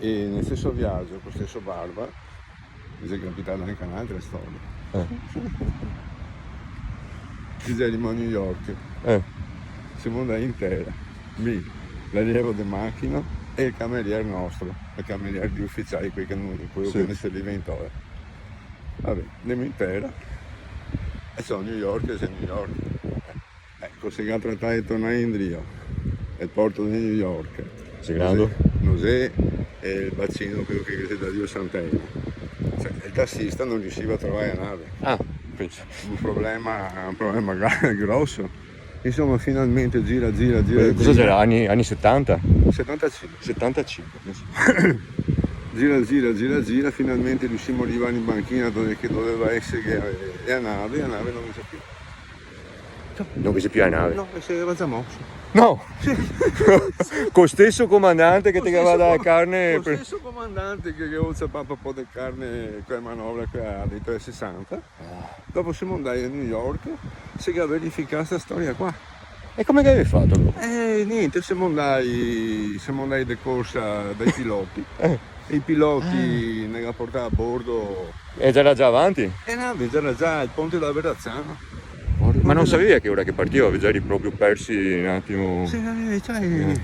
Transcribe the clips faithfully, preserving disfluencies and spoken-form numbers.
E nel steso viajo, col steso barba, me xe capità anca n'altra storia. Eh. Che gerimo a New York. Eh. Semo ndai in tera. Mi, l'alievo de machina e el camerier nostro, el camerier dei uficiai, quei che no, quei che ne serviva in tera. Vabè, ndemo in tera. E so, New York, xe New York. Eh, eco, se ga tratà de tornar indrio, el porto de New York. Sì, grande. No xe, no xe, eh, el bacino, quel che xe da Dio Sant'Elena. Cioè, el tassista no riusiva a trovar la nave. Ah, pensa. Un problema, un problema gra-, groso. Insoma, finalmente gira, gira, gira, eh, cosa gira. Gera? Ani, ani setanta? Setantasinque. Setantasinque, pensa. Gira, gira, gira, gira, finalmente riusimo a rivar in banchina dove che doveva esare, che, eh, la nave, la nave no ghe xe più. No ghe xe più la nave? No, e se gera za moso. No! Sì. Col steso comandante che te gaveva dà la carne. Col steso comandante che, che gaveva ciapà un po' de carne, quela manovra, quela dei tresesanta. Ah. Dopo semo ndai a New York, se ga verificà sta storia qua. E come che gavè fato, alora? Eh, gnente, semo ndai, semo ndai de corsa dai piloti. Eh. E i piloti ne ga portà a bordo. E gera za avanti? Eh no, gera za al ponte dela Verrazzano. Ma no saveva che ora che partiva, ve geri proprio persi un atimo. Sì, eh, cioè, eh,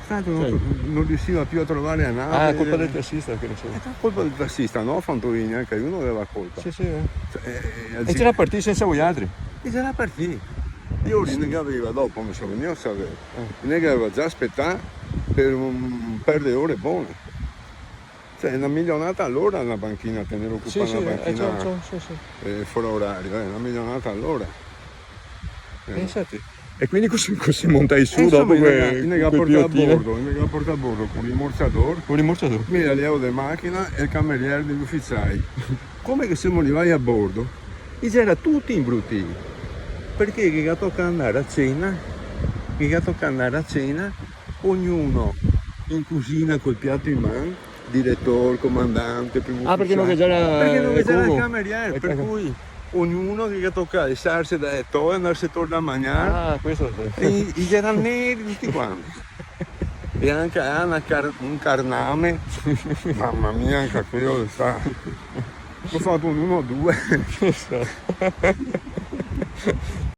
stato, sì, no riusiva più a trovar la nave. Ah, colpa del tassista, che ne so. Eh, colpa del tassista, no, Fantorini, anca lu gaveva colpa. Sì, sì, eh. Cioè, eh, eh, e gera partì sensa voialtri? E gera partì. Lu i ne gaveva, dopo me so vegnù a saver, eh, i ne gaveva za spetà par un par de ore bone. Cioè, na milionata a l'ora na banchina, tener ocupà, sì, na, sì, eh, banchina, ciò, ciò, sì, sì, eh, fora orario, eh, na milionata a l'ora. Eh. Pensate. E quindi cusì, cusì montai su. E insoma, dopo i ne ga, i ne ga portà a bordo, i ne ga portà a bordo col rimorsiador. Col rimorsiador. Mi, l'alievo de machina e el camerier dei uficiai. Come che semo rivai a bordo, i gera tuti imbrutì, parché ghe ga tocà ndar a cena, ghe ga tocà ndar a cena, ognuno in cusina col piato in man, diretor, comandante, primo ufficiale. Ah, parché no ghe gera, parché no ghe gera el camerier, par cui ognuno ghe ga tocà alsarse da le toe e ndarse tor da magnar. Ah, questo sì. E i, i gera neri tuti quanti. E anca Ana, car-, un carname. Mama mia, anca quelo xe stà. Go fato un uno due.